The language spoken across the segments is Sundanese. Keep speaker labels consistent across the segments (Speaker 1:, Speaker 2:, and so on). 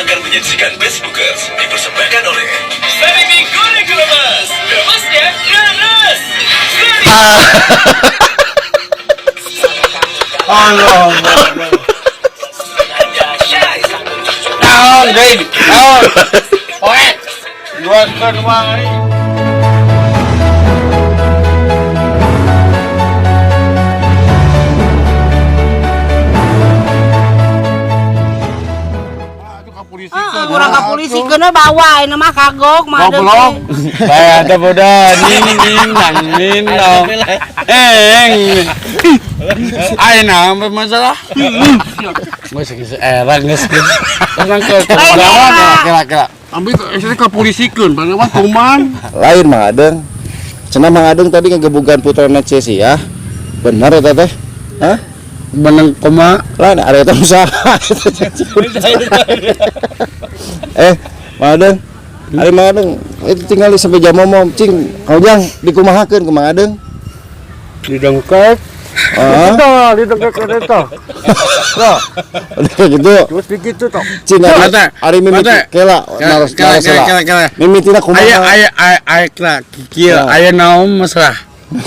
Speaker 1: akan menyaksikan Facebookers dipersembahkan oleh Sarimi Goreng Kremes. Kremesnya leres.
Speaker 2: Allah. Naon deui? Naon? Poe. Jualkeun uang euy.
Speaker 3: Urang ka polisi keuna bawa ayeuna mah kagok mah.
Speaker 2: Goblok. Saya ada bodoh ning ning nang ning nong. Eh. Ayeuna apa masalah? Geus geus era geus. Tenang ke.
Speaker 4: Kira-kira.
Speaker 2: Ambil istri ke polisikeun, bagaimana kuman?
Speaker 4: Lain Mang Adeng. Cenah Mang Adeng tadi ngegebugan putrana Cesi ya. Bener eta teh? Hah?
Speaker 2: Beneng koma.
Speaker 4: Lain ada eta usaha. Mang Adeng. Ari Mang Adeng itu tinggal sampai jam momom cing kaujang dikumahakeun ku Mang Adeng.
Speaker 2: Didengkek.
Speaker 4: Heeh.
Speaker 2: Eta didengkek eta.
Speaker 4: Udah gitu.
Speaker 2: Terus begitu toh.
Speaker 4: Cing ari mimiti kela naros naros
Speaker 2: Kela.
Speaker 4: Mimitina kumaha?
Speaker 2: Aya aya aya aya kela kieu aya naon masalah.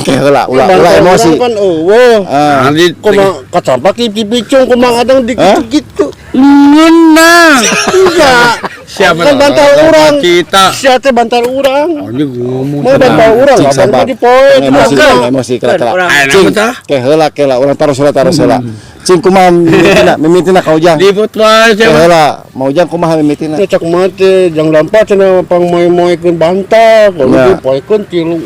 Speaker 4: Kela ulah ulah emosi.
Speaker 5: Kan eueuh.
Speaker 4: Ah.
Speaker 2: Nanti
Speaker 5: Kuma kacampak dipicung kuma kadang digitu-gitu.
Speaker 2: Ngeunah.
Speaker 5: Enggak.
Speaker 2: Siapa
Speaker 5: Kan bantal urang.
Speaker 2: Kita.
Speaker 5: Sia teh bantal urang.
Speaker 2: Anjing ngomong.
Speaker 5: Mau bantal urang,
Speaker 4: Cing,
Speaker 5: abang
Speaker 4: sabar.
Speaker 5: mah dipoe.
Speaker 4: Emosi, emosi kela kela.
Speaker 2: Aya
Speaker 4: Cing,
Speaker 2: naon tah?
Speaker 4: ke heula kela urang taruh heula taruh heula. Cing kumaha mimitina, mimitina ka Ujang.
Speaker 2: Ribut wae
Speaker 4: Ke
Speaker 2: siapa?
Speaker 4: heula, mau Ujang kumaha mimitina?
Speaker 5: Teh cak mah teh jang lampa cenah pangmoe-moekeun bantal, kalau
Speaker 4: Ya.
Speaker 5: dipoekeun tilu.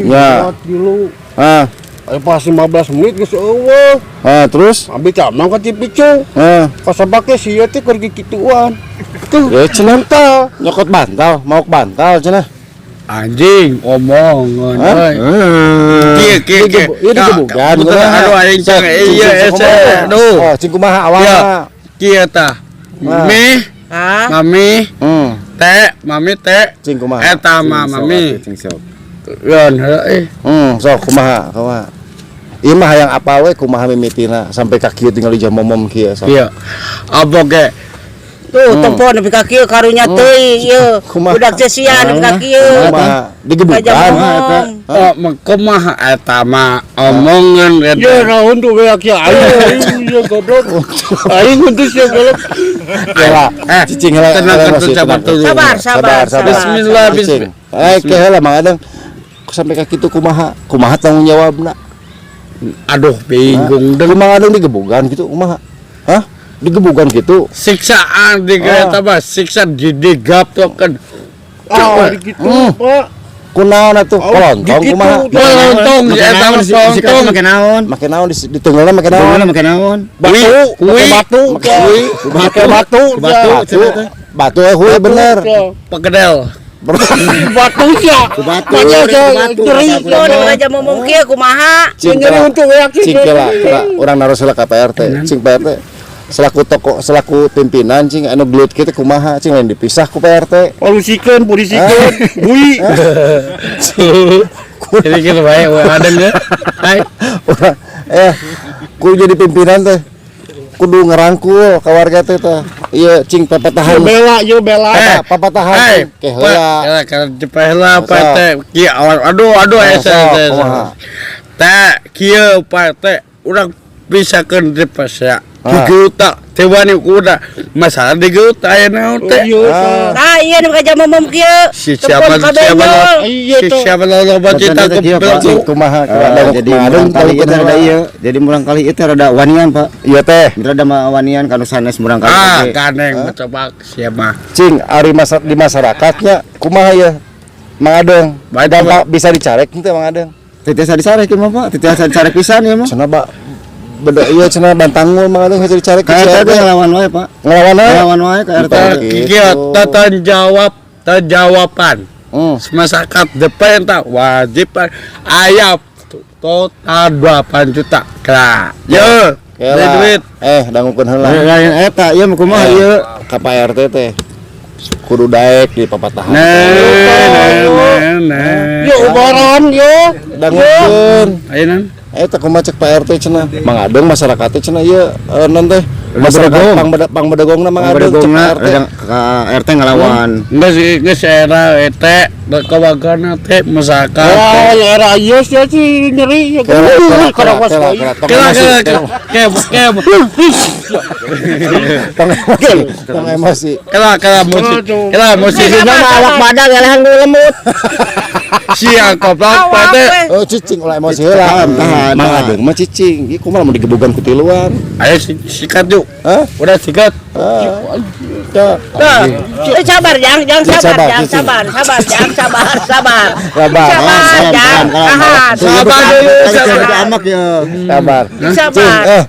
Speaker 4: Ya.
Speaker 5: Tilu.
Speaker 4: Ah,
Speaker 5: Aya pas 15 menit geus eueuh.
Speaker 4: ah terus?
Speaker 5: Abi camang ka dipicung.
Speaker 4: Ah,
Speaker 5: Kasabake sia teh keur gikituan. Tuh.
Speaker 4: ya cenah nyokot bantal, mau ke bantal cenah.
Speaker 2: Anjing ngomong
Speaker 4: Hah?
Speaker 2: euy. Kieu kieu kieu.
Speaker 4: Ieu digebugan.
Speaker 2: Aduh aing cang iya ese. Aduh.
Speaker 4: Oh, cing kumaha awalna?
Speaker 2: Kieu tah.
Speaker 4: Nah.
Speaker 2: Mi,
Speaker 3: Hah?
Speaker 2: mami,
Speaker 4: Hmm,
Speaker 2: teh, mami teh.
Speaker 4: cing kumaha?
Speaker 2: Eta mah mami.
Speaker 4: Cing sok.
Speaker 2: Yeun heula euy.
Speaker 4: Sok kumaha, kumaha. Ieu mah hayang apal we kumaha mimitina sampai ka kieu tinggal di jam momom kieu sok.
Speaker 2: Kieu. Abok ge
Speaker 3: Tuh tempo nepi ka kieu karunya teuing ieu.
Speaker 4: Kumaha?
Speaker 3: Budak Cesia nepi ka kieu.
Speaker 4: Kumaha digebugan?
Speaker 2: Oh, kumaha eta mah omongan
Speaker 5: Ya
Speaker 2: eta.
Speaker 5: naon tuh we kieu aing ieu goblok. Aing huntus ya goblok.
Speaker 4: Kela,
Speaker 2: Eh,
Speaker 4: cicing heula
Speaker 2: tenang,
Speaker 4: heula
Speaker 2: tenang,
Speaker 4: masih,
Speaker 2: sabar
Speaker 4: tenang.
Speaker 2: dulu.
Speaker 3: Sabar, sabar, sabar.
Speaker 2: Bismillah,
Speaker 4: Cicing.
Speaker 2: bismillah.
Speaker 4: Eh, ke heula Mang Adeng. Sampai ka kitu kumaha? Kumaha tanggung jawabna?
Speaker 2: Aduh, bingung
Speaker 4: Ku Mang Adeng digebugan gitu kumaha? Hah? Digebugan gitu?
Speaker 2: Siksaan di kereta mah siksa didigaptokeun.
Speaker 5: Ah, gitu, Pak.
Speaker 4: Kunaon atuh? Kolontong
Speaker 5: dikitu.
Speaker 4: kumaha?
Speaker 2: Lontong, eta mah lontong.
Speaker 6: Make naon?
Speaker 4: Make naon ditunggalna make naon?
Speaker 6: Naon make naon?
Speaker 5: Batu,
Speaker 2: Kui,
Speaker 5: pakai batu,
Speaker 4: Kui,
Speaker 5: pakai batu,
Speaker 6: Batu,
Speaker 4: batu, batu eh hui bener.
Speaker 2: Pegedel.
Speaker 5: Batu ya.
Speaker 6: Batu,
Speaker 5: Banyak ya,
Speaker 6: batu,
Speaker 5: nyeri.
Speaker 3: Tuh nepi ka jam momom kieu kumaha?
Speaker 4: Cing
Speaker 5: Nyeri
Speaker 4: kela,
Speaker 5: untung ya.
Speaker 4: cing kela, kela, urang naruh heula ka Pak RT. Cing Pak RT selaku toko selaku pimpinan cing anu gelut kieu teh kumaha cing lain dipisah ku Pak RT.
Speaker 5: Polisikeun, polisikeun, bui.
Speaker 2: Jadi kieu bae we adeng ya. Hai.
Speaker 4: Urang kudu jadi pimpinan teh kudu ngerangkul ka warga teh tah. Ieu cing papatahan.
Speaker 5: Bela, yo bela.
Speaker 2: Eh,
Speaker 4: Papatahan
Speaker 2: Hei,
Speaker 4: ke heula.
Speaker 2: Kela kela cepet heula Pak
Speaker 4: Sok.
Speaker 2: RT. Kieu awal aduh aduh
Speaker 4: Sok,
Speaker 2: ese ese.
Speaker 4: kumaha?
Speaker 2: Teh kieu Pak RT urang pisakeun di pasya.
Speaker 4: Ah.
Speaker 2: Digeuta, teu wani kuda. Masalah digeuta aya naon teh.
Speaker 5: Iya,
Speaker 4: Ah.
Speaker 3: Tah ieu nepi ka jam momom kieu.
Speaker 2: Si
Speaker 3: Tempo
Speaker 2: siapa
Speaker 3: ka
Speaker 2: siapa
Speaker 3: benjol.
Speaker 5: Iya
Speaker 2: si
Speaker 5: tuh.
Speaker 2: siapa loba cita
Speaker 6: Teh kieu, Pak.
Speaker 4: Cing kumaha
Speaker 6: Eh, jadi
Speaker 4: Mang Adeng
Speaker 6: murang kali itu
Speaker 4: talikeun
Speaker 6: rada
Speaker 4: heula.
Speaker 6: ieu. Jadi murang kali itu rada wanian, Pak.
Speaker 4: Iya teh.
Speaker 6: Rada mah wanian kanu sanes murang kali
Speaker 2: Ah,
Speaker 6: oge.
Speaker 2: kaneng coba siapa?
Speaker 4: Cing ari masa di masyarakatnya kumaha ya Mang Adeng?
Speaker 2: Baik,
Speaker 4: Dampak bisa dicarek henteu Mang Adeng?
Speaker 6: Teu tiasa disarek ieu mah, Pak. Teu tiasa disarek pisan ieu mah.
Speaker 4: Cenah ba beda ieu cenah bantangul Mang Adeng heuh dicarek
Speaker 6: Ka RT teh ngelawan wae, Pak.
Speaker 4: Ngelawan wae.
Speaker 6: Ngelawan wae ka RT.
Speaker 4: Gitu.
Speaker 2: Kieu tatan jawab terjawaban. Masyarakat depan tak wajib aya total 8 juta. Kra. Yo,
Speaker 4: Kela.
Speaker 2: duit.
Speaker 4: Dangukeun heula.
Speaker 6: Lain eta ieu mah kumaha ieu?
Speaker 4: Ka Pak RT teh kudu daek di papatahan.
Speaker 2: Nah, nah, nah, nah.
Speaker 5: Yo ubaran yo.
Speaker 4: Dangukeun.
Speaker 2: Ayo nan.
Speaker 4: Eta kumaha cek Pak RT cenah. Mang Adeng masyarakat teh cenah ieu non teh. Masyarakat pang bedegongna Mang Adeng cek
Speaker 6: Bedegongna
Speaker 4: Pak RT.
Speaker 6: Ka RT ngelawan.
Speaker 2: Geus geus era teh kawagana teh masyarakat.
Speaker 5: Wah, ya era ieu sia sih nyeri ya.
Speaker 4: Kela kela
Speaker 5: Kada
Speaker 4: kela
Speaker 5: was
Speaker 4: kela
Speaker 5: wae.
Speaker 4: kela tong
Speaker 2: Kela
Speaker 4: emosi.
Speaker 2: kela kela kela
Speaker 4: Tong emosi. Tong emosi.
Speaker 2: kela kela musik kela musik
Speaker 6: Sisina mah awak badag elehan ku lemut.
Speaker 2: sia goblok
Speaker 3: Awak
Speaker 2: teh.
Speaker 3: we.
Speaker 4: Oh cicing ulah emosi heula.
Speaker 6: Tahan, tahan,
Speaker 4: Mang
Speaker 6: tahan.
Speaker 4: Adeng mah cicing. Ieu kumaha mun digebugan ku tiluan?
Speaker 2: Ayo sikat yuk.
Speaker 4: Hah?
Speaker 2: Udah sikat.
Speaker 4: Ah. Dah.
Speaker 3: Nah, eh, sabar jang, jang
Speaker 4: Ya,
Speaker 3: sabar,
Speaker 4: sabar,
Speaker 3: jang
Speaker 4: cicing.
Speaker 3: sabar, sabar, jang sabar, sabar.
Speaker 4: Sabar.
Speaker 3: Sabar,
Speaker 6: Kalem,
Speaker 3: jang,
Speaker 6: kalem, kalem.
Speaker 3: tahan.
Speaker 2: Sabar dulu, sabar.
Speaker 6: Jadi amak ya.
Speaker 4: Sabar.
Speaker 3: Sabar.
Speaker 4: Cing, eh.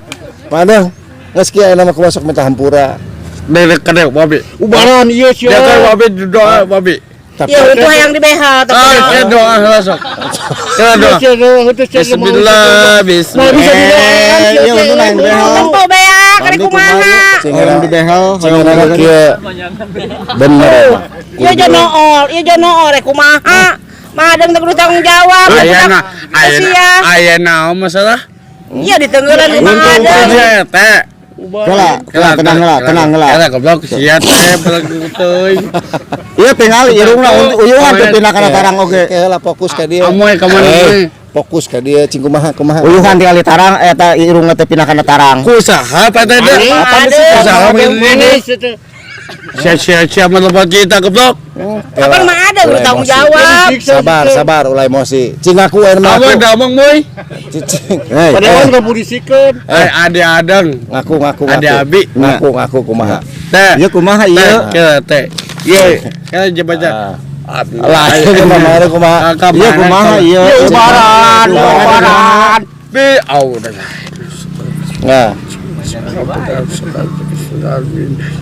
Speaker 4: Mang Adeng, geus kieu aya nama kumaha sok minta hampura.
Speaker 2: Dari kene babi.
Speaker 5: Ubaran ieu sia.
Speaker 2: Dia kan babi doa babi.
Speaker 4: Tapi
Speaker 3: Ya untuk yang di behel tapi.
Speaker 2: Ah, saya doa lah sok. Kela doa.
Speaker 5: Sia henteu sia
Speaker 2: Bismillah,
Speaker 5: Mau bisa
Speaker 2: bismillah.
Speaker 5: didoakan
Speaker 6: Eh,
Speaker 5: sia
Speaker 6: iya,
Speaker 5: teh.
Speaker 6: untung lain behel.
Speaker 3: Tempo beak kari kumaha.
Speaker 4: Cing
Speaker 6: Orang di behel,
Speaker 4: cing era kieu. Bener emang.
Speaker 3: Ieu jonool, ieu jonool rek kumaha. Madeng teh kudu tanggung jawab.
Speaker 2: Ayana, ayana,
Speaker 3: Sia.
Speaker 2: ayana masalah.
Speaker 3: Iya ditenggelan di Mang Adeng.
Speaker 2: Sia teh.
Speaker 6: Kela, kela, tenang lah, tenang lah.
Speaker 2: Kela goblok sia teh belegu teuing.
Speaker 6: Iya tingali irungna uyuhan teh pindah kana tarang oge.
Speaker 4: Kela fokus ka dia.
Speaker 2: Amoy ka mana
Speaker 4: Eh,
Speaker 2: euy?
Speaker 4: fokus ka dia cing kumaha kumaha.
Speaker 6: Uyuhan tingali tarang eta irungna teh pindah kana tarang.
Speaker 2: Ku saha pak teh?
Speaker 3: Mang Adeng.
Speaker 2: Saha ini?
Speaker 5: Manis teh.
Speaker 2: Sia sia sia melebat kita goblok.
Speaker 3: Kapan Mang Adeng kudu tanggung jawab.
Speaker 4: Sabar, sabar ulah emosi. Cing ngaku aya mah
Speaker 2: Amoy
Speaker 4: ngaku.
Speaker 2: damang moy.
Speaker 4: Cicing.
Speaker 6: Hei,
Speaker 5: Padahal nggak pulisikeun.
Speaker 2: Eh ade adeng.
Speaker 4: Ngaku ngaku ngaku.
Speaker 2: Ade abi.
Speaker 4: Ngaku ngaku kumaha.
Speaker 2: Teh.
Speaker 6: ieu kumaha
Speaker 2: Teh,
Speaker 6: ieu?
Speaker 2: kela teh. Ieu, kela je baca.
Speaker 4: Lah, ieu mah mana kumaha.
Speaker 6: Ieu kumaha ieu?
Speaker 5: Ieu ubaran, ubaran.
Speaker 2: Bi au dah.
Speaker 4: Nah,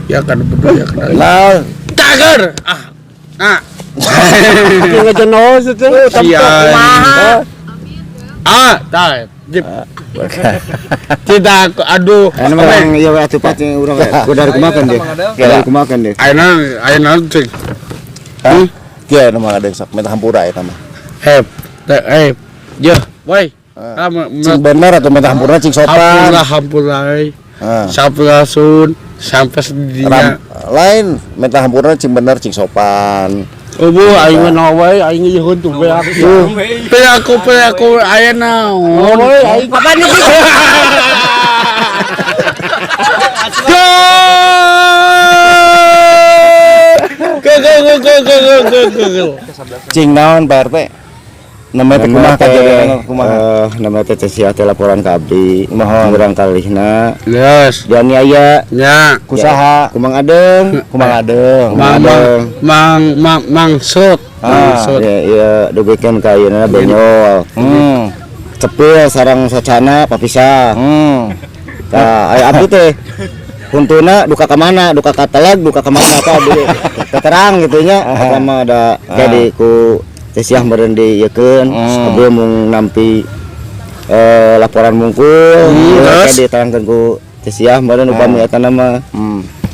Speaker 2: Ya kan berdua ya kan.
Speaker 4: nah,
Speaker 2: Tager. Ah. Nah.
Speaker 5: Ieu ngajonool sia teh.
Speaker 2: Iya.
Speaker 3: Kumaha.
Speaker 2: Ah, tah. Jip. Tidak aduh.
Speaker 6: Anu mah urang ieu we atuh pat urang kudu kumakan deh. Kudu kumakan deh.
Speaker 2: Ayeuna ayeuna cing.
Speaker 4: Hah? Kieu nu Mang Adeng sok minta hampura eta mah.
Speaker 2: Eh, teh eh. Ye, woi. Ah,
Speaker 4: Cing bener atau minta hampura cing sopan.
Speaker 2: hampura hampura euy.
Speaker 4: Ah.
Speaker 2: Sampurasun sampai
Speaker 4: Ram,
Speaker 2: sedinya.
Speaker 4: lain minta hampura cing bener cing sopan.
Speaker 5: Eueuh aing mah naon wae aing ieu henteu beak.
Speaker 2: Perilaku perilaku aya naon?
Speaker 5: Wae aing
Speaker 3: Kapan nih?
Speaker 2: Go! Go go go go go go go go.
Speaker 4: Cing naon Pak RT? Namanya teh kumaha kajadian kumaha?
Speaker 6: Eh, namanya teh sia teh laporan ka abdi.
Speaker 4: Mohon.
Speaker 6: Urang kalihna
Speaker 2: Yes.
Speaker 6: dianiaya
Speaker 2: Ya.
Speaker 4: Kusaha?
Speaker 6: Kumang Adeng.
Speaker 4: Kumang Adeng.
Speaker 2: Mang mang mang mang mangsut. Mangsut.
Speaker 6: Ya iya dugikeun ka ayeuna benyol. Cepil sareng sacana papisah. Tah aya abdi teh huntuna duka ka mana, duka ka teleg, duka ka mana ka abdi terang gitu nya. Eta mah da jadi ku teh siah meureun diieukeun, abdi mung nampi laporan mungkul,
Speaker 2: terus?
Speaker 6: teh diterangkeun ku teh siah meureun upami eta mah.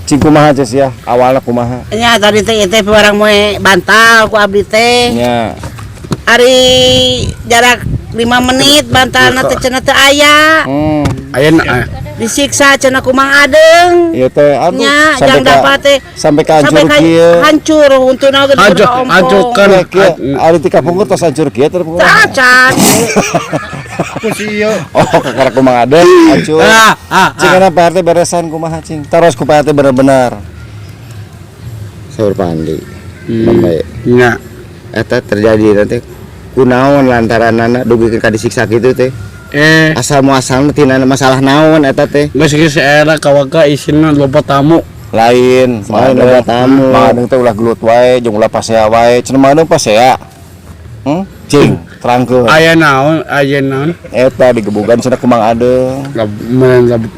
Speaker 4: Cing kumaha teh sia? Awalna kumaha?
Speaker 3: Nya tadi teh teh barang moe bantal ku abdi teh.
Speaker 4: Nya.
Speaker 3: Ari jarak 5 menit bantalna teh cenah teu aya.
Speaker 2: Ayeuna
Speaker 3: Disiksa cenah ku Mang Adeng.
Speaker 4: Ieu teh aduh
Speaker 3: Nya jang dapat teh
Speaker 4: sampai ka hancur
Speaker 3: sampai ka
Speaker 4: kieu.
Speaker 3: hancur untuna oge
Speaker 2: hancur
Speaker 3: diompong.
Speaker 2: hancurkan.
Speaker 4: Kieu ari ti kapungkur tos hancur kieu teh
Speaker 3: Teu acan.
Speaker 4: Oh, kakara ku Mang Adeng hancur.
Speaker 2: Ah, ah,
Speaker 4: Cing kana Pak RT beresan kumaha cing? Taros ku Pak RT bener-bener.
Speaker 6: Saur Pandi. Sampai
Speaker 2: Nya.
Speaker 6: eta terjadi nanti kunaon lantaranana dugikeun ka disiksa kitu teh.
Speaker 2: Eh,
Speaker 6: Asal muasalna tina masalah naon eta teh.
Speaker 2: geus geus era kawaga isina loba tamu.
Speaker 4: Lain,
Speaker 6: Lain loba tamu.
Speaker 4: Mang Adeng teh ulah gelut wae, jeung ulah pasea wae. Cenah Mang Adeng pasea. Cing, terangkeun.
Speaker 2: Aya naon, aya naon.
Speaker 4: Eta digebugan cenah ku Mang Adeng.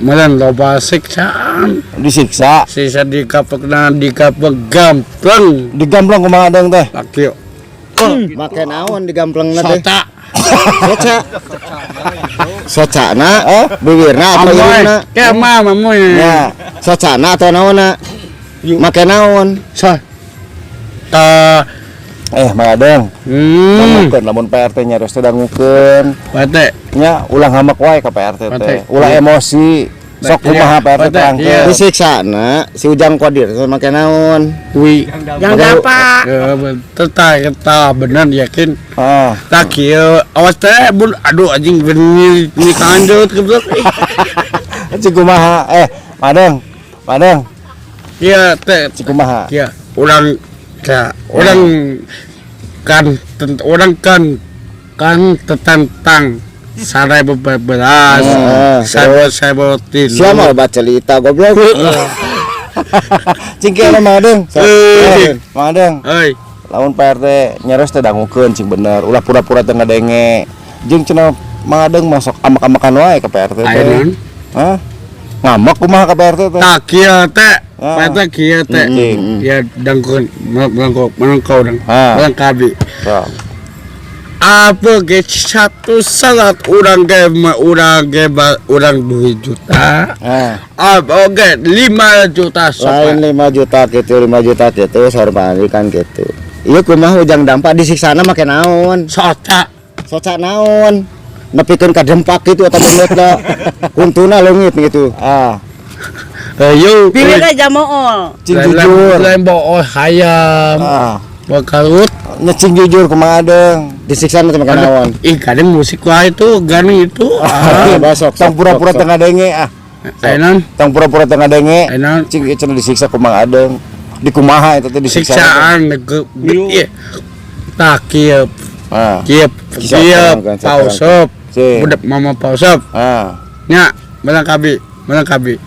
Speaker 2: Meureun loba siksaan.
Speaker 4: Disiksa,
Speaker 2: Sisa dikapekna dikapek gampleng.
Speaker 4: digamblong ku Mang Adeng teh.
Speaker 2: Laki
Speaker 6: Make naon digamplengna teh?
Speaker 2: sota.
Speaker 6: Soca. Socana, bibirna atau
Speaker 2: Amoy,
Speaker 6: irungna?
Speaker 2: ke mah mamoy.
Speaker 4: Ya,
Speaker 6: Socana atau naonna? Make naon?
Speaker 2: So. Ta
Speaker 4: Mang Adeng. Dangukeun lamun Pak RT nyarios teh dangukeun.
Speaker 2: Pak RT.
Speaker 4: Nya ulah ngambek wae ka Pak RT teh. Ulah emosi. Sok kumaha Pak RT terangkeun.
Speaker 6: Disiksana si Ujang Kodir sama make naon?
Speaker 2: Wi.
Speaker 3: Yang dapat.
Speaker 2: Tetah eta bener yakin.
Speaker 4: Ah.
Speaker 2: Tak kieu awas teh bun aduh anjing bener ini kanjut goblok.
Speaker 4: Cik kumaha? Mang Adeng. Mang Adeng.
Speaker 2: Iya teh.
Speaker 4: Cik kumaha?
Speaker 2: Iya, urang ya, orang kan orang kan kan tetantang 1000 beras, 1000 tilu.
Speaker 6: Siapa mau baca cerita goblok?
Speaker 4: Cing kieu Mang Adeng. Mang Adeng.
Speaker 2: Euy.
Speaker 4: Lamun Pak RT nyaros teh dangukeun cing bener, ulah pura-pura teu ngadenge. Jeung cenah Mang Adeng masuk amak-amakan wae ka Pak RT teh. Hah? Ngambek kumaha ka Pak RT teh?
Speaker 2: Tah kieu teh. Pak RT kieu teh. Ya dangkeun melangkau melangkau dang. Melangkabi. Apa ge satu salat urang ge urang ge urang 2 juta. Apa ge 5 juta
Speaker 6: sopan. Lain 5 juta gitu, 5 juta gitu sorban kan gitu. Ieu kumaha Ujang Dampak disiksana make naon?
Speaker 2: Soca.
Speaker 6: Soca naon? Nepikeun ka dempak gitu atau beungeutna. Kuntuna leungit gitu.
Speaker 4: Ah.
Speaker 2: Ayo.
Speaker 3: Pilih aja mool.
Speaker 4: Cing jujur.
Speaker 2: Lain bool hayam.
Speaker 4: Ah.
Speaker 2: Bakalut.
Speaker 4: Nyecing jujur kumaha Adeng?
Speaker 6: Disiksa teh make naon?
Speaker 2: Ih, kadang musik wae itu, gani itu.
Speaker 6: Besok
Speaker 4: tong pura-pura teu ngadenge ah.
Speaker 2: Ainan.
Speaker 4: Tong pura-pura teu ngadenge.
Speaker 2: Ainan.
Speaker 4: Cing cenah disiksa kumaha Adeng? Di kumaha eta teh disiksa?
Speaker 2: Siksaan ieu. Tah kieu.
Speaker 4: Ah.
Speaker 2: Kieu kieu pausop. Budak mama pausop.
Speaker 4: Ah.
Speaker 2: Nya, menang kabi. Menang kabi.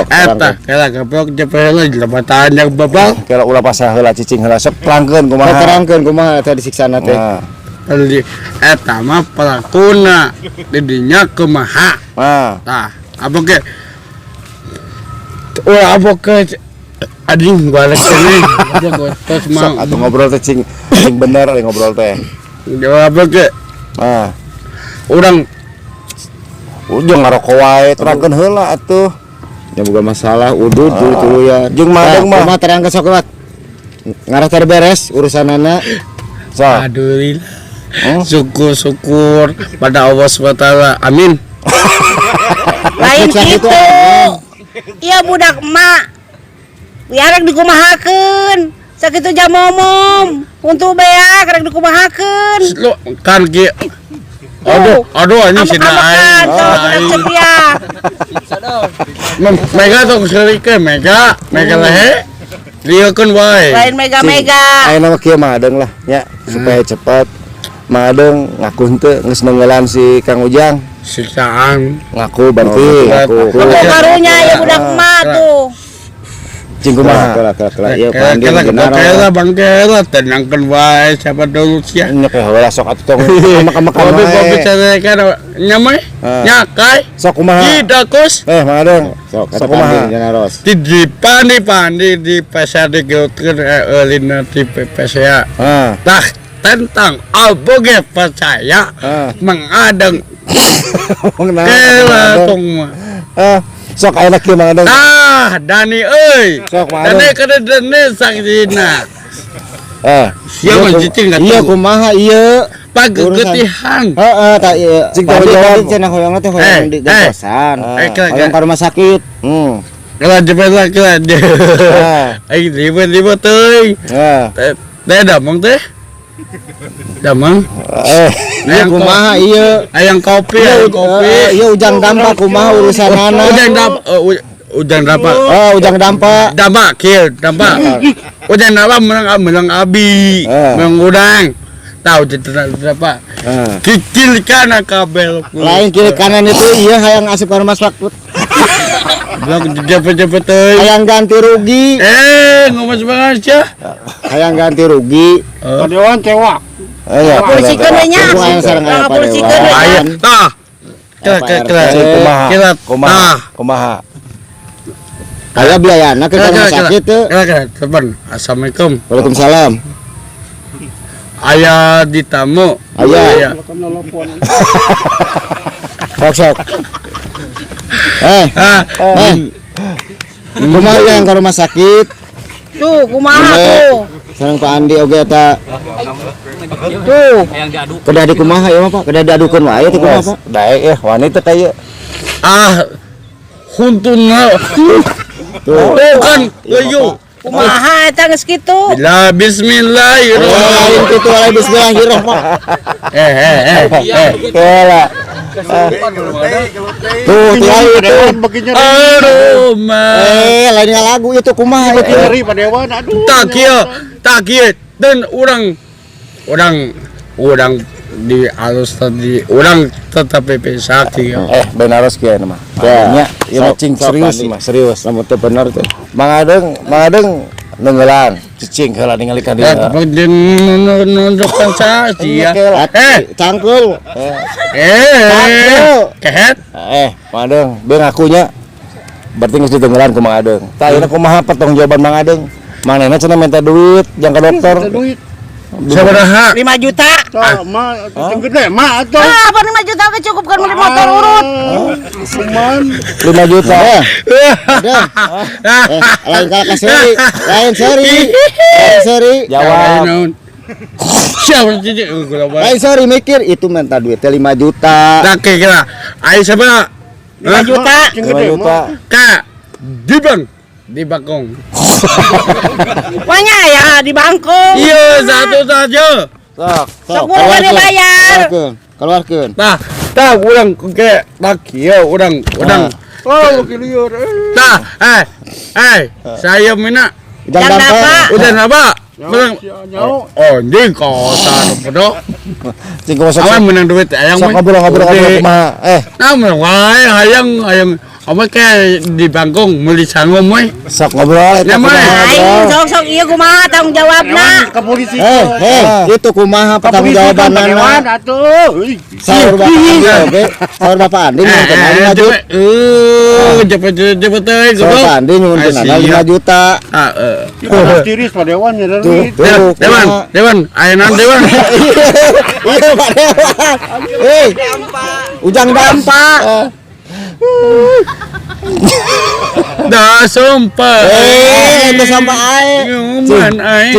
Speaker 2: Eta kela goblok jepe heula jelema yang babal.
Speaker 4: Kela ulah pasah heula cicing heula sok terangkeun kumaha.
Speaker 6: Terangkeun kumaha eta disiksana teh.
Speaker 2: Eta mah pelakuna didinya kumaha. Tah, apa ge? Ulah apa ge? Anjing balik sini. Terus
Speaker 4: mah atuh ngobrol teh cing cing bener euy ngobrol teh.
Speaker 2: Apa ge?
Speaker 4: Ah.
Speaker 2: Urang
Speaker 4: ujung ngarokok wae terangkeun heula atuh.
Speaker 6: Ya boga masalah udud tuluy-tuluyan.
Speaker 4: Jeung Mang mah
Speaker 6: kumaha terangkeun sok kuat. Ngarah teh beres urusanana.
Speaker 4: Sok.
Speaker 2: Alhamdulillah. Syukur-syukur pada Allah SWT. Amin.
Speaker 3: Lain kitu. Iya budak emak. Biar dikumahakeun. Sakitu jam momom. Untuk beak rek dikumahakeun.
Speaker 2: Lu kan ge aduh, aduh ini si aing. Mega tuh serikeun mega, mega lehe. Lieukeun wae.
Speaker 3: Lain mega-mega.
Speaker 4: Ayeuna mah kieu Mang Adeng lah nya supaya cepat. Mang Adeng ngaku henteu geus nenggelan si Kang Ujang.
Speaker 2: Siksaan.
Speaker 4: Ngaku berarti.
Speaker 6: Ngaku.
Speaker 3: Karunya ya budak emak tuh.
Speaker 4: Cing kumaha?
Speaker 6: Kela ieu pandi
Speaker 2: kela bangke tenangkeun wae siapa dulu sia.
Speaker 4: Nya heula sok atuh tong amak-amakan wae.
Speaker 2: Kopi carekan nya mah nya kai.
Speaker 4: Sok kumaha?
Speaker 2: Tidak kus.
Speaker 4: Mang Adeng.
Speaker 6: Sok kumaha?
Speaker 2: Di pandi-pandi di pasar digeutkeun eulina di PPSA. Tah tentang aboge percaya Mang Adeng. Kela tong mah.
Speaker 4: Sok ayeuna kieu Mang Adeng.
Speaker 2: Ah, Dani euy.
Speaker 4: Sok Mang Adeng.
Speaker 2: Dani kada Dani saksina. Sia mah cicing atuh.
Speaker 6: Ieu kumaha ieu?
Speaker 2: Pagegetihan.
Speaker 6: Heeh, tah ieu.
Speaker 4: Cing tanggung jawab.
Speaker 6: Cenah hoyongna teh hoyong di gentosan. Hoyong ka rumah sakit.
Speaker 2: Kela jepet lah kela. Aing ribet-ribet euy. Teh damang teh. Damang.
Speaker 6: Ieu kumaha ieu?
Speaker 2: Ayang kopi, ayang kopi.
Speaker 6: Ieu Ujang Dampak kumaha urusanana?
Speaker 2: Ujang Dampak, Ujang Dampak.
Speaker 6: Oh, Ujang Dampak.
Speaker 2: Dampak kieu, Dampak. Ujang Dampak menang abi, menang udang. Tahu Dampak. Kikil kanan kabel.
Speaker 6: Lain kiri kanan itu ieu hayang asup ka rumah sakit.
Speaker 2: Blok cepet-cepet euy.
Speaker 6: Hayang ganti rugi.
Speaker 2: Ngomong semangat sia.
Speaker 6: Hayang ganti rugi.
Speaker 5: Padewan cewek.
Speaker 3: Polisikeun we nya. Polisikeun we nya.
Speaker 2: Tah. Kela
Speaker 4: kumaha? Kumaha?
Speaker 6: Aya biayana ke rumah sakit teu.
Speaker 2: Kela telepon. Assalamualaikum.
Speaker 6: Waalaikumsalam.
Speaker 2: Aya di tamu.
Speaker 6: Aya. Sok sok. Kumaha yang ke rumah sakit?
Speaker 3: Tuh, kumaha tuh?
Speaker 6: Sareng Pak Andi oge eta. Tuh. Kedah di kumaha ieu mah Pak? Kedah diadukeun wae teh kumaha Pak?
Speaker 4: Daek ya, wanita teh ieu.
Speaker 2: Ah, huntuna.
Speaker 6: Tuh.
Speaker 2: Tuh kan, ayo.
Speaker 3: Kumaha eta geus kitu?
Speaker 2: Bila bismillahirrahmanirrahim.
Speaker 6: Lain kitu lain bismillahirrahmanirrahim.
Speaker 2: Eh.
Speaker 4: Kela.
Speaker 6: Tuh, tinggal itu.
Speaker 2: Aduh, mah.
Speaker 6: Lain lagu itu kumaha itu.
Speaker 5: Nyeri Pak Dewan, aduh.
Speaker 2: Tak kieu, tak kieu. Dan orang di alus tadi orang tetap sakti.
Speaker 4: Benaros kieu mah.
Speaker 6: Ya,
Speaker 4: Nya, ieu mah cing serius mah, serius.
Speaker 6: Lamun teu bener teh.
Speaker 4: Mang Adeng nenggelan, cicing heula ningali ka dieu.
Speaker 2: Nunjukkan saja.
Speaker 6: Cangkul.
Speaker 2: Kehet.
Speaker 4: Mang Adeng, beung ngakunya. Berarti geus ditenggelan ku Mang Adeng. Tah ayeuna kumaha pertanggungjawaban Mang Adeng? Mang Nena cenah minta duit jang ka dokter.
Speaker 5: Duit.
Speaker 2: Sabaraha?
Speaker 3: 5 juta.
Speaker 5: Tah, mah gede mah atuh.
Speaker 3: Ah, apa 5 juta teh cukup kan beli motor urut.
Speaker 5: Cuman
Speaker 4: 5 juta.
Speaker 6: Ada. Lain kalah ka seri. Lain seri. Lain seri.
Speaker 4: Jawab.
Speaker 2: Siapa cicing?
Speaker 6: Lain seri mikir itu minta duit teh 5 juta.
Speaker 2: Tak kira. Ayo sabaraha?
Speaker 3: 5 juta.
Speaker 4: 5 juta.
Speaker 2: Ka di bank, di Bakong.
Speaker 3: Banyak ya di Bangkok.
Speaker 2: Iya, satu saja.
Speaker 4: Sok.
Speaker 3: Sok buruan dibayar.
Speaker 6: Keluarkeun.
Speaker 2: Tah, tah urang ke tak kieu urang.
Speaker 5: Oh, lieur.
Speaker 2: Tah, saya mina
Speaker 6: Jangan
Speaker 3: dapat.
Speaker 2: udah apa? Menang. Oh, anjing kosa bodoh.
Speaker 4: Cing kumaha sok.
Speaker 2: Awan menang duit hayang.
Speaker 4: Sok ngobrol-ngobrol kumaha.
Speaker 2: Nah, menang wae hayang apa kayak di Bangkong meuli sangom we.
Speaker 4: Sok ngobrol eta kumaha.
Speaker 3: Aing sok-sok ieu kumaha tanggung jawabna.
Speaker 5: Ke polisi.
Speaker 6: Itu kumaha pertanggungjawabanana.
Speaker 5: Atuh.
Speaker 6: Saur Bapak Andi oge, saur Bapak Andi nyuhunkeun 5 juta.
Speaker 2: Cepet euy
Speaker 6: Saur Pak Andi nyuhunkeun 5 juta.
Speaker 2: Heeh.
Speaker 5: Tiris Pak Dewan nyeri.
Speaker 2: Dewan, aya naon Dewan?
Speaker 6: Iya Pak Dewan. Ujang dampa.
Speaker 2: Dah sumpah.
Speaker 6: Itu sama ae.
Speaker 2: Nyuman ae.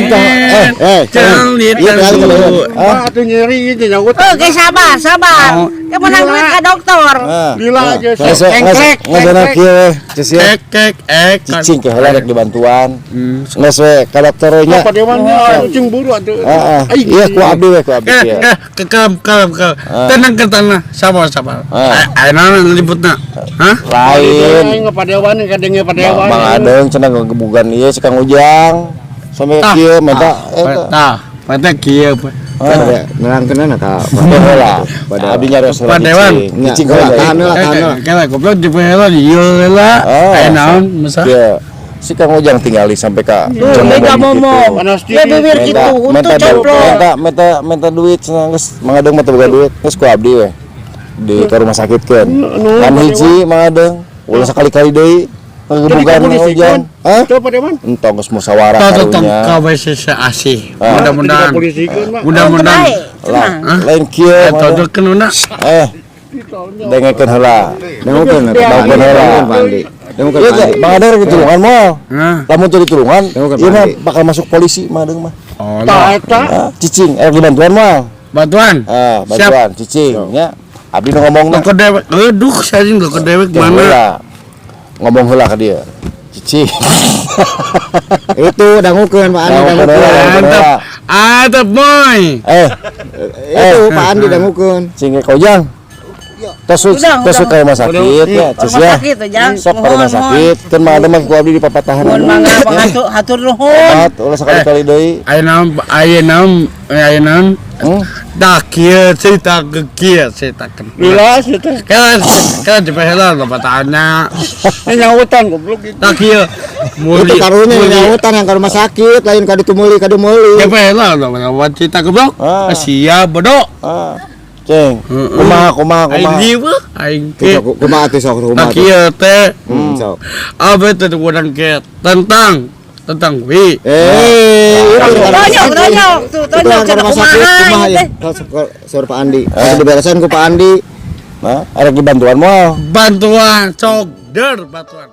Speaker 6: Celit.
Speaker 5: Ah, atuh nyeri ieu nyaut.
Speaker 3: Oke, sabar. Ke menang duit ka dokter.
Speaker 5: Gila aja.
Speaker 4: Engkrek. Ngajana kieu we.
Speaker 2: Kek
Speaker 4: Cicing ke heula rek dibantuan. Geus we ka dokter we nya.
Speaker 5: Pak Dewan nya cing buru atuh.
Speaker 4: Heeh. Iya ku abdi we ku abdi.
Speaker 2: Kalem. Tenang ke tanah. Sabar. Aya naon ributna? Hah?
Speaker 4: Lain.
Speaker 5: Pak Dewan kadenge Pak Dewan.
Speaker 4: Mang Adeng cenah ngegebugan ieu si Kang Ujang. Sampai kieu minta eta.
Speaker 2: Tah, pada kieu.
Speaker 6: Nerangkeunana ka
Speaker 4: heula. Abdi nyarios
Speaker 2: Pak Dewan.
Speaker 4: Cicing heula.
Speaker 6: Tahan heula.
Speaker 2: Kela goblok dipeheula ieu heula. Aya naon masa?
Speaker 4: Si Kang Ujang tinggali sampai ka
Speaker 3: ngomong. Ya bibir kitu untuk coplok.
Speaker 4: Minta duit cenah geus Mang Adeng mah teu boga duit. Geus ku abdi we. Di ke rumah sakit keun. Kan hiji Mang Adeng ulah sekali-kali deui ngegebugan Mang Ujang. Hah?
Speaker 5: Teu Pak Dewan.
Speaker 4: Entong geus musyawarah karunya.
Speaker 2: Tong kawe asih. Mudah-mudahan. Mudah-mudahan.
Speaker 4: Lain kieu.
Speaker 2: Tonjolkeun una.
Speaker 4: Dengekeun heula.
Speaker 6: Dengekeun heula Pak Andi.
Speaker 4: Iya, Mang Adeng ditulungan moal. Lamun teu ditulungan, ieu mah bakal masuk polisi Mang Adeng mah.
Speaker 2: Oh,
Speaker 5: tah eta.
Speaker 4: Cicing, dibantuan moal.
Speaker 2: Bantuan.
Speaker 4: Bantuan cicing nya. Abdi nu ngomongna.
Speaker 2: Ke dewek. Aduh, saya ke dewek mana?
Speaker 4: Ngomong heula ka dieu. Cicing.
Speaker 6: Itu dangukeun Pak Andi dangukeun.
Speaker 2: Mantap. Atep boy.
Speaker 6: Itu Pak Andi dangukeun.
Speaker 4: Cing ka Ujang. Tos ke rumah sakit ya, Cis ya. Sok ke rumah sakit, kan Mang Adeng mah ku abdi di papatahan.
Speaker 3: Mohon mangga hatur nuhun.
Speaker 4: Ulah sekali-kali deui.
Speaker 2: Aya naon. Tak kieu cerita ke kieu ceritakeun.
Speaker 5: Lila teh.
Speaker 2: Kela dipeheula papatahanna.
Speaker 5: Nyautan goblok itu.
Speaker 2: Tak kieu.
Speaker 6: Itu karunya nyautan yang ke rumah sakit, lain ka ditu meuli ka dieu meuli.
Speaker 2: Dipeheula cerita goblok. Sia bodoh.
Speaker 4: Ceng, kumaha.
Speaker 2: Aing aing ke.
Speaker 6: Kumaha teh sok kumaha.
Speaker 2: Kieu teh.
Speaker 6: Sok.
Speaker 2: Abe teh urang ke tentang wi.
Speaker 3: Tonjok tuh, tonjok cenah kumaha
Speaker 6: ya. Saur Pak Andi. Kudu diberesan ku Pak Andi.
Speaker 4: Nah, arek dibantuan moal.
Speaker 2: Bantuan sok der bantuan.